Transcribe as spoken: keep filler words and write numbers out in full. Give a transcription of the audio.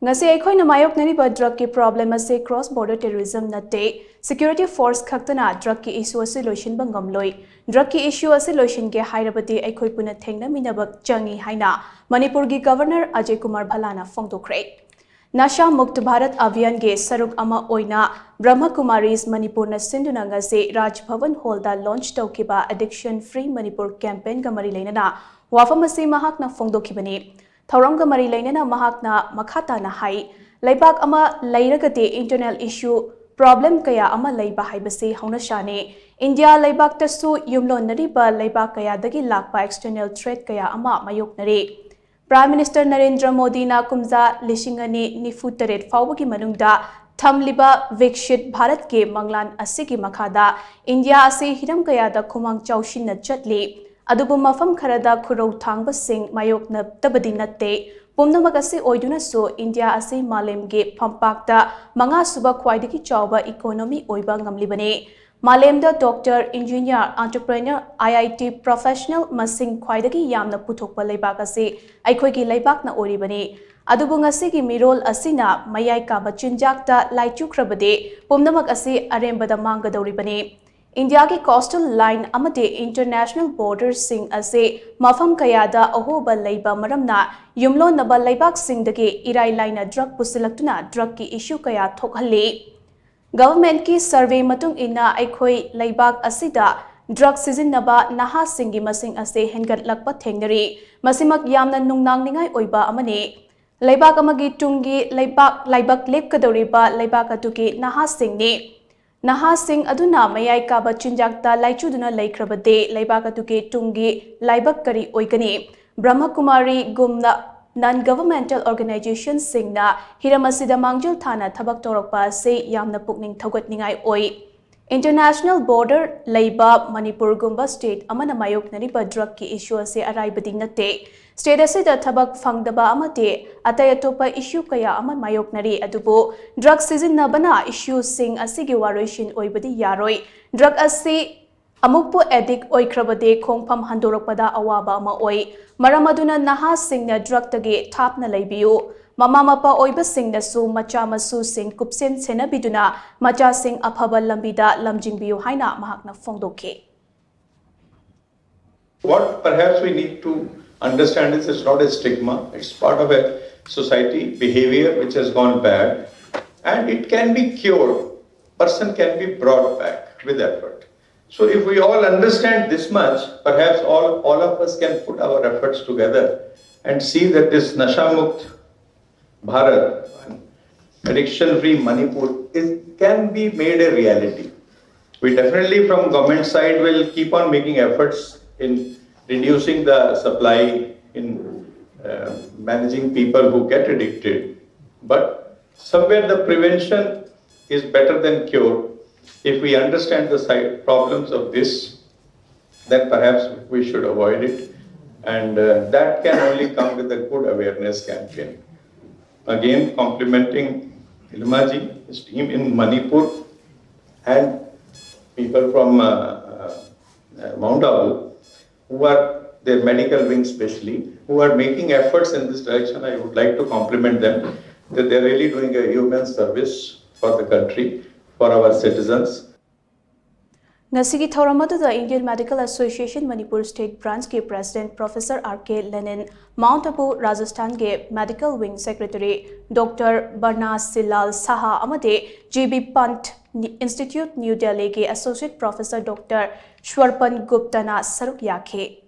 ꯉꯁꯤ ꯑꯩꯈꯣꯏꯅ ꯃꯥꯌꯣꯛꯅꯔꯤꯕ drugꯀꯤ problem ꯑꯁꯤ cross border terrorism ꯅꯠꯇꯦ꯫ Security force ꯈꯛꯇꯅ drugꯀꯤ issue ꯑꯁꯤ ꯂꯣꯏꯁꯤꯟꯕ ꯉꯝꯂꯣꯏ꯫ Drugꯀꯤ issue ꯑꯁꯤ ꯂꯣꯏꯁꯤꯟꯒꯦ ꯍꯥꯏꯔꯕꯗꯤ ꯑꯩꯈꯣꯏ ꯄꯨꯟꯅ ꯊꯦꯡꯅꯃꯤꯟꯅꯕ ꯆꯪꯏ ꯍꯥꯏꯅ ꯃꯅꯤꯄꯨꯔꯒꯤ Governor ꯑꯖꯌ ꯀꯨꯃꯥꯔ ꯚꯜꯂꯥꯅ ꯐꯣꯡꯗꯣꯛꯈ꯭ꯔꯦ꯫ ꯅꯁꯥ ꯃꯨꯛꯇ ꯚꯥꯔꯠ ꯑꯚꯤꯌꯥꯟꯒꯤ ꯁꯔꯨꯛ ꯑꯃ ꯑꯣꯏꯅ ꯕ꯭ꯔꯍ꯭ꯃ ꯀꯨꯃꯥꯔꯤꯁ ꯃꯅꯤꯄꯨꯔꯅ ꯁꯤꯟꯗꯨꯅ ꯉꯁꯤ ꯔꯥꯖ ꯚꯕꯟ ꯍꯣꯜꯗ launch ꯇꯧꯈꯤꯕ Addiction Free Manipur campaignꯒ ꯃꯔꯤ ꯂꯩꯅꯅ ꯋꯥꯐꯝ ꯑꯁꯤ ꯃꯍꯥꯛꯅ ꯐꯣꯡꯗꯣꯛꯈꯤꯕꯅꯤ꯫ ꯊꯧꯔꯝꯒ ꯃꯔꯤ ꯂꯩꯅꯅ ꯃꯍꯥꯛꯅ ꯃꯈꯥ ꯇꯥꯅ ꯍꯥꯏ, ꯂꯩꯕꯥꯛ ꯑꯃ ꯂꯩꯔꯒꯗꯤ internal issue, problem ꯀꯌꯥ ꯑꯃ ꯂꯩꯕ ꯍꯥꯏꯕꯁꯤ ꯍꯧꯅꯁꯥꯅꯤ꯫ ꯏꯟꯗꯤꯌꯥ ꯂꯩꯕꯥꯛꯇꯁꯨ ꯌꯨꯝꯂꯣꯟꯅꯔꯤꯕ ꯂꯩꯕꯥꯛ ꯀꯌꯥꯗꯒꯤ ꯂꯥꯛꯄ external threat ꯀꯌꯥ ꯑꯃ ꯃꯥꯌꯣꯛꯅꯔꯤ꯫ Prime Minister ꯅꯔꯦꯟꯗ꯭ꯔ ꯃꯣꯗꯤꯅ ꯀꯨꯝꯖꯥ ꯂꯤꯁꯤꯡ ꯑꯅꯤ ꯅꯤꯐꯨ ꯇꯔꯦꯠ ꯐꯥꯎꯕꯒꯤ ꯃꯅꯨꯡꯗ ꯊꯝꯂꯤꯕ ꯕꯤꯛꯁꯤꯠ ꯚꯥꯔꯠꯀꯤ ꯃꯪꯂꯥꯟ ꯑꯁꯤꯒꯤ ꯃꯈꯥꯗ ꯏꯟꯗꯤꯌꯥ ꯑꯁꯤ ꯍꯤꯔꯝ ꯀꯌꯥꯗ ꯈꯨꯃꯥꯡ ꯆꯥꯎꯁꯤꯟꯅ ꯆꯠꯂꯤ꯫ ꯑꯗꯨꯕꯨ ꯃꯐꯝ ꯈꯔꯗ ꯈꯨꯔꯧ ꯊꯥꯡꯕꯁꯤꯡ ꯃꯥꯌꯣꯛꯅꯗꯕꯗꯤ ꯅꯠꯇꯦ꯫ ꯄꯨꯝꯅꯃꯛ ꯑꯁꯤ ꯑꯣꯏꯗꯨꯅꯁꯨ ꯏꯟꯗꯤꯌꯥ ꯑꯁꯤ ꯃꯥꯂꯦꯝꯒꯤ ꯐꯝꯄꯥꯛꯇ ꯃꯉꯥꯁꯨꯕ ꯈ꯭ꯋꯥꯏꯗꯒꯤ ꯆꯥꯎꯕ economy ꯑꯣꯏꯕ ꯉꯝꯂꯤꯕꯅꯤ꯫ ꯃꯥꯂꯦꯝꯗ doctor, engineer, entrepreneur, IIT professional ꯃꯁꯤꯡ ꯈ꯭ꯋꯥꯏꯗꯒꯤ ꯌꯥꯝꯅ ꯄꯨꯊꯣꯛꯄ ꯂꯩꯕꯥꯛ ꯑꯁꯤ ꯑꯩꯈꯣꯏꯒꯤ ꯂꯩꯕꯥꯛꯅ ꯑꯣꯏꯔꯤꯕꯅꯤ꯫ ꯑꯗꯨꯕꯨ ꯉꯁꯤꯒꯤ ꯃꯤꯔꯣꯜ ꯑꯁꯤꯅ ꯃꯌꯥꯏ ꯀꯥꯕ ꯆꯤꯟꯖꯥꯛꯇ ꯂꯥꯏꯆꯨꯈ꯭ꯔꯕꯗꯤ ꯄꯨꯝꯅꯃꯛ ꯑꯁꯤ ꯑꯔꯦꯝꯕꯗ ꯃꯥꯡꯒꯗꯧꯔꯤꯕꯅꯤ꯫ ꯏꯟꯗꯤꯌꯥꯒꯤ coastal line ꯑꯃꯗꯤ international borderꯁꯤꯡ ꯑꯁꯤ ꯃꯐꯝ ꯀꯌꯥꯗ ꯑꯍꯣꯕ ꯂꯩꯕ ꯃꯔꯝꯅ ꯌꯨꯝꯂꯣꯟꯅꯕ ꯂꯩꯕꯥꯛꯁꯤꯡꯗꯒꯤ ꯏꯔꯥꯏ ꯂꯥꯏꯅ drug ꯄꯨꯁꯤꯜꯂꯛꯇꯨꯅ drugꯀꯤ issue ꯀꯌꯥ ꯊꯣꯛꯍꯜꯂꯤ꯫ Governmentꯀꯤ survey ꯃꯇꯨꯡ ꯏꯟꯅ ꯑꯩꯈꯣꯏ ꯂꯩꯕꯥꯛ ꯑꯁꯤꯗ drug ꯁꯤꯖꯤꯟꯅꯕ ꯅꯍꯥꯁꯤꯡꯒꯤ ꯃꯁꯤꯡ ꯑꯁꯤ ꯍꯦꯟꯒꯠꯂꯛꯄ ꯊꯦꯡꯅꯔꯤ꯫ ꯃꯁꯤꯃꯛ ꯌꯥꯝꯅ ꯅꯨꯡꯅꯥꯡꯅꯤꯡꯉꯥꯏ ꯑꯣꯏꯕ ꯑꯃꯅꯤ꯫ ꯂꯩꯕꯥꯛ ꯑꯃꯒꯤ ꯇꯨꯡꯒꯤ ꯂꯩꯕꯥꯛ, ꯂꯥꯏꯕꯛ ꯂꯦꯞꯀꯗꯧꯔꯤꯕ ꯂꯩꯕꯥꯛ ꯑꯗꯨꯒꯤ ꯅꯍꯥꯁꯤꯡꯅꯤ꯫ ꯅꯍꯥꯁꯤꯡ ꯑꯗꯨꯅ ꯃꯌꯥꯏ ꯀꯥꯕ ꯆꯤꯟꯖꯥꯛꯇ ꯂꯥꯏꯆꯨꯗꯨꯅ ꯂꯩꯈ꯭ꯔꯕꯗꯤ ꯂꯩꯕꯥꯛ ꯑꯗꯨꯒꯤ ꯇꯨꯡꯒꯤ ꯂꯥꯏꯕꯛ ꯀꯔꯤ ꯑꯣꯏꯒꯅꯤ? ꯕ꯭ꯔꯍ꯭ꯃꯀꯨꯃꯥꯔꯤꯒꯨꯝꯅ non governmental organizationꯁꯤꯡꯅ ꯍꯤꯔꯝ ꯑꯁꯤꯗ ꯃꯥꯡꯖꯤꯜ ꯊꯥꯅ ꯊꯕꯛ ꯇꯧꯔꯛꯄ ꯑꯁꯤ ꯌꯥꯝꯅ ꯄꯨꯛꯅꯤꯡ ꯊꯧꯒꯠꯅꯤꯡꯉꯥꯏ ꯑꯣꯏ꯫ International border ꯂꯩꯕ ꯃꯅꯤꯄꯨꯔꯒꯨꯝꯕ state ꯑꯃꯅ ꯃꯥꯌꯣꯛꯅꯔꯤꯕ drugꯀꯤ issue ꯑꯁꯤ ꯑꯔꯥꯏꯕꯗꯤ ꯅꯠꯇꯦ꯫ State ꯑꯁꯤꯗ ꯊꯕꯛ ꯐꯪꯗꯕ ꯑꯃꯗꯤ ꯑꯇꯩ ꯑꯇꯣꯞꯄ issue ꯀꯌꯥ ꯑꯃ ꯃꯥꯌꯣꯛꯅꯔꯤ, ꯑꯗꯨꯕꯨ drug ꯁꯤꯖꯤꯟꯅꯕꯅ issueꯁꯤꯡ ꯑꯁꯤꯒꯤ ꯋꯥꯔꯣꯏꯁꯤꯟ ꯑꯣꯏꯕꯗꯤ ꯌꯥꯔꯣꯏ꯫ Drug ꯑꯁꯤ ꯑꯃꯨꯛꯄꯨ ꯑꯦꯗꯤꯛ ꯑꯣꯏꯈ꯭ꯔꯕꯗꯤ ꯈꯣꯡꯐꯝ ꯍꯟꯗꯣꯔꯛꯄꯗ ꯑꯋꯥꯕ ꯑꯃ ꯑꯣꯏ꯫ ꯃꯔꯝ ꯑꯗꯨꯅ ꯅꯍꯥꯁꯤꯡꯅ ꯗ꯭ꯔꯒꯇꯒꯤ ꯊꯥꯞꯅ ꯂꯩꯕꯤꯌꯨ꯫ ꯃꯃꯥ ꯃꯄꯥ ꯑꯣꯏꯕꯁꯤꯡꯅꯁꯨ ꯃꯆꯥ ꯃꯁꯨꯁꯤꯡ ꯀꯨꯞꯁꯦꯟ ꯁꯦꯟꯅꯕꯤꯗꯨꯅ ꯃꯆꯥꯁꯤꯡ ꯑꯐꯕ ꯂꯝꯕꯤꯗ ꯂꯝꯖꯤꯡꯕꯤꯌꯨ ꯍꯥꯏꯅ ꯃꯍꯥꯛꯅ ꯐꯣꯡꯗꯣꯛꯈꯤ꯫ What perhaps we need to understand is it's not a stigma, it's part of a society behavior which has gone bad, and it can be cured. Person can be brought back with effort. So if we all understand this much, perhaps all, all of us can put our efforts together and see that this Nasha Mukt Bharat, addiction free Manipur is, can be made a reality. We definitely from government side will keep on making efforts in reducing the supply in uh, managing people who get addicted. But somewhere the prevention is better than cure. If we understand the side problems of this, then perhaps we should avoid it. And uh, that can only come with a good awareness campaign. Again, complimenting Ilmaji, his team in Manipur, and people from uh, uh, Mount Abu, who are their medical wing specially, who are making efforts in this direction. I would like to compliment them that they're really doing a human service for the country, for our citizens. ꯉꯁꯤꯒꯤ ꯊꯧꯔꯝ ꯑꯗꯨꯗ Indian Medical Association Manipur State Branchꯀꯤ President Professor R K Lenin, Mount Abu Rajasthanꯒꯤ Medical Wing Secretary Doctor Barna Silal Saha ꯑꯃꯗꯤ G B Pant Institute New Delhiꯒꯤ Associate Professor Doctor Shwarpan Guptana ꯁꯔꯨꯛ ꯌꯥꯈꯤ꯫